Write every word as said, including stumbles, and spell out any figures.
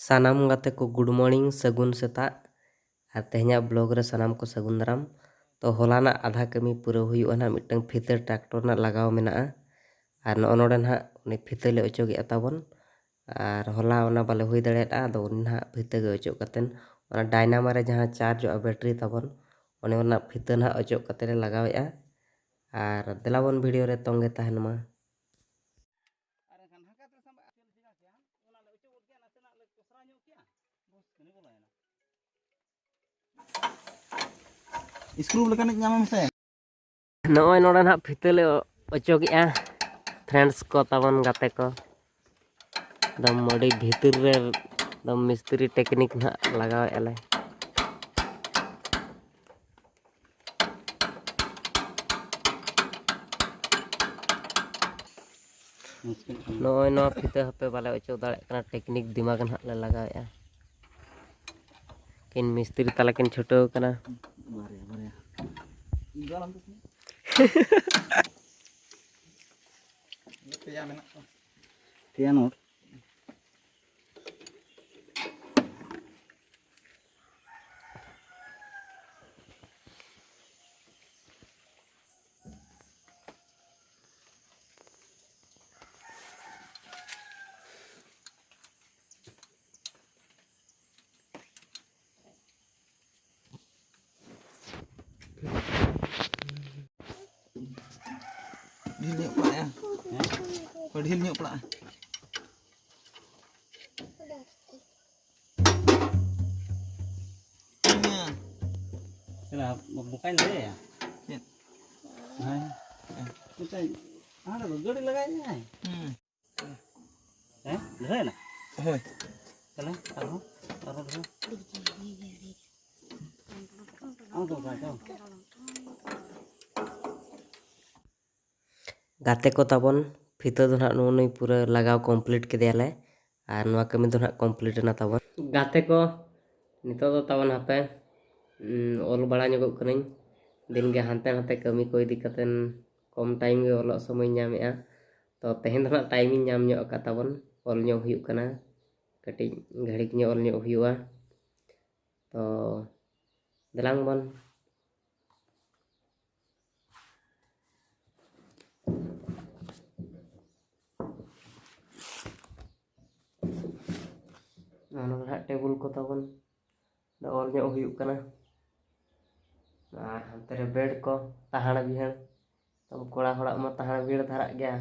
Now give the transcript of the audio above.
ᱥᱟᱱᱟᱢ ᱜᱟᱛᱮ ᱠᱚ good morning, ᱥᱟᱹᱜᱩᱱ ᱥᱮᱛᱟᱜ᱾ ᱟᱨ ᱛᱮᱦᱮᱧᱟᱜ vlog ᱨᱮ ᱥᱟᱱᱟᱢ ᱠᱚ ᱥᱟᱹᱜᱩᱱ ᱫᱟᱨᱟᱢ᱾ ᱛᱚ ᱦᱚᱞᱟᱱᱟᱜ ᱟᱫᱷᱟ ᱠᱟᱹᱢᱤ ᱯᱩᱨᱟᱹᱣ ᱦᱩᱭᱩᱜᱼᱟ ᱱᱟᱦᱟᱜ, ᱢᱤᱫᱴᱟᱝ ᱯᱷᱤᱛᱟᱹ tractor ᱨᱮᱱᱟᱜ ᱞᱟᱜᱟᱣ ᱢᱮᱱᱟᱜᱼᱟ᱾ ᱟᱨ ᱱᱚᱜᱼᱚ ᱱᱚᱰᱮ ᱱᱟᱦᱟᱜ ᱩᱱᱤ ᱯᱷᱤᱛᱟᱹ ᱞᱮ ᱚᱪᱚᱜᱮᱜᱼᱟ ᱛᱟᱵᱚᱱ᱾ ᱟᱨ ᱦᱚᱞᱟ ᱚᱱᱟ ᱵᱟᱞᱮ ᱦᱩᱭ ᱫᱟᱲᱮᱭᱟᱫᱼᱟ, ᱟᱫᱚ ᱩᱱᱤ ᱱᱟᱦᱟᱜ ᱯᱷᱤᱛᱟᱹ ᱜᱮ ᱚᱪᱚᱜ ᱠᱟᱛᱮᱱ ᱚᱱᱟ ᱰᱟᱭᱱᱟᱢᱟ ᱨᱮ ᱡᱟᱦᱟᱸ ᱪᱟᱨᱡᱚᱜᱼᱟ ᱵᱮᱴᱨᱤ ᱛᱟᱵᱚᱱ, ᱚᱱᱮ ᱚᱱᱟ ᱯᱷᱤᱛᱟᱹ ᱱᱟᱦᱟᱜ ᱚᱪᱚᱜ ᱠᱟᱛᱮ ᱞᱮ ᱞᱟᱜᱟᱣᱮᱫᱼᱟ᱾ ᱟᱨ ᱫᱮᱞᱟᱵᱚᱱ ᱵᱷᱤᱰᱤᱭᱳ ᱨᱮ ᱛᱚᱝᱜᱮ ᱛᱟᱦᱮᱱ ᱢᱟ᱾ ᱥᱠᱨᱩ ᱞᱮᱠᱟᱱᱤᱡ ᱧᱟᱢ ᱢᱮᱥᱮ᱾ ᱱᱚᱜᱼᱚᱭ ᱱᱚᱰᱮ ᱱᱟᱦᱟᱜ ᱯᱷᱤᱛᱟᱹ ᱞᱮ ᱚᱪᱚᱜᱮᱜᱼᱟ friends ᱠᱚ ᱛᱟᱵᱚᱱ, ᱜᱟᱛᱮ ᱠᱚ᱾ ᱮᱠᱫᱚᱢ ᱟᱹᱰᱤ ᱵᱷᱤᱛᱤᱨ ᱨᱮ ᱮᱠᱫᱚᱢ ᱢᱤᱥᱛᱨᱤ technique ᱱᱟᱦᱟᱜ ᱞᱟᱜᱟᱣᱮᱫᱼᱟ ᱞᱮ᱾ ᱱᱚᱜᱼᱚᱭ ᱱᱚᱣᱟ ᱯᱷᱤᱛᱟᱹ ᱦᱟᱯᱮ ᱵᱟᱞᱮ ᱚᱪᱚᱜ ᱫᱟᱲᱮᱭᱟᱜ ᱠᱟᱱᱟ, technique ᱫᱤᱢᱟᱜᱽ ᱱᱟᱦᱟᱜ ᱞᱮ ᱞᱟᱜᱟᱣᱮᱫᱼᱟ᱾ ᱠᱤᱱ ᱢᱤᱥᱛᱨᱤ ᱛᱟᱞᱮ ᱠᱤᱱ ᱪᱷᱩᱴᱟᱹᱣ ᱠᱟᱱᱟ᱾ ᱵᱟᱨᱭᱟ, ᱵᱟᱨᱭᱟ᱾ ᱯᱮᱭᱟ ᱢᱮᱱᱟᱜ ᱠᱚᱣᱟ᱾ ᱯᱮᱭᱟ ᱱᱳᱴ᱾ ᱰᱷᱤᱞ ᱧᱚᱜ ᱯᱟᱲᱟᱜᱼᱟ᱾ ᱦᱮᱸ? ᱰᱷᱤᱞ ᱧᱚᱜ ᱯᱟᱲᱟᱜᱼᱟ᱾ ᱪᱮᱫ? ᱦᱮᱸ? ᱢᱤᱫᱴᱟᱝ ᱦᱟᱸᱰᱮ ᱫᱚ ᱜᱟᱹᱰᱤ ᱞᱟᱜᱟᱭᱮᱫ ᱟᱭ᱾ ᱦᱩᱸ᱾ ᱦᱮᱸ? ᱫᱷᱩᱨᱟᱹᱣᱮᱱᱟ? ᱦᱳᱭ᱾ ᱛᱟᱦᱞᱮ ᱟᱨᱦᱚᱸ, ᱟᱨᱦᱚᱸ ᱫᱷᱩᱨᱟᱹᱣ᱾ ᱟᱢ ᱫᱚ ᱵᱟᱝ ᱪᱚ᱾ ᱜᱟᱛᱮ ᱠᱚ ᱛᱟᱵᱚᱱ, ᱯᱷᱤᱛᱟᱹ ᱫᱚ ᱱᱟᱦᱟᱜ ᱱᱩᱜᱼᱩ ᱱᱩᱭ ᱯᱩᱨᱟᱹ ᱞᱟᱜᱟᱣ complete ᱠᱮᱫᱮᱭᱟᱞᱮ᱾ ᱟᱨ ᱱᱚᱣᱟ ᱠᱟᱹᱢᱤ ᱫᱚ ᱱᱟᱦᱟᱜ complete ᱮᱱᱟ ᱛᱟᱵᱚᱱ᱾ ᱜᱟᱛᱮ ᱠᱚ, ᱱᱤᱛᱚᱜ ᱫᱚ ᱛᱟᱵᱚᱱ ᱦᱟᱯᱮ, ᱩᱸ, ᱚᱞ ᱵᱟᱲᱟ ᱧᱚᱜᱚᱜ ᱠᱟᱹᱱᱟᱹᱧ᱾ ᱫᱤᱱᱜᱮ ᱦᱟᱱᱛᱮ ᱱᱟᱛᱮ ᱠᱟᱹᱢᱤ ᱠᱚ ᱤᱫᱤ ᱠᱟᱛᱮᱱ ᱠᱚᱢ time ᱜᱮ ᱚᱞᱚᱜ ᱥᱚᱢᱚᱭᱤᱧ ᱧᱟᱢᱮᱜᱼᱟ᱾ ᱛᱚ ᱛᱮᱦᱮᱧ ᱫᱚ ᱱᱟᱦᱟᱜ time ᱤᱧ ᱧᱟᱢ ᱧᱚᱜ ᱟᱠᱟᱫ ᱛᱟᱵᱚᱱ, ᱚᱞ ᱧᱚᱜ ᱦᱩᱭᱩᱜ ᱠᱟᱱᱟ᱾ ᱠᱟᱹᱴᱤᱡ ᱜᱷᱟᱹᱲᱤᱠ ᱧᱚᱜ ᱚᱞ ᱧᱚᱜ ᱦᱩᱭᱩᱜᱼᱟ᱾ ᱛᱚ ᱫᱮᱞᱟᱝ ᱵᱚᱱ ᱱᱚᱣᱟ ᱱᱟᱦᱟᱜ ᱴᱮᱵᱩᱞ ᱠᱚ ᱛᱟᱵᱚᱱ ᱫᱚ ᱚᱞ ᱧᱚᱜ ᱦᱩᱭᱩᱜ ᱠᱟᱱᱟ᱾ ᱟᱨ ᱦᱟᱱᱛᱮ ᱨᱮ ᱵᱮᱰ ᱠᱚ, ᱛᱟᱦᱟᱲ ᱵᱤᱦᱟᱹᱲ᱾ ᱛᱟᱢ ᱠᱚᱲᱟ ᱦᱚᱲᱟᱜ ᱢᱟ ᱛᱟᱦᱟᱲ ᱵᱤᱦᱟᱹᱲ ᱫᱷᱟᱨᱟᱜ ᱜᱮᱭᱟ,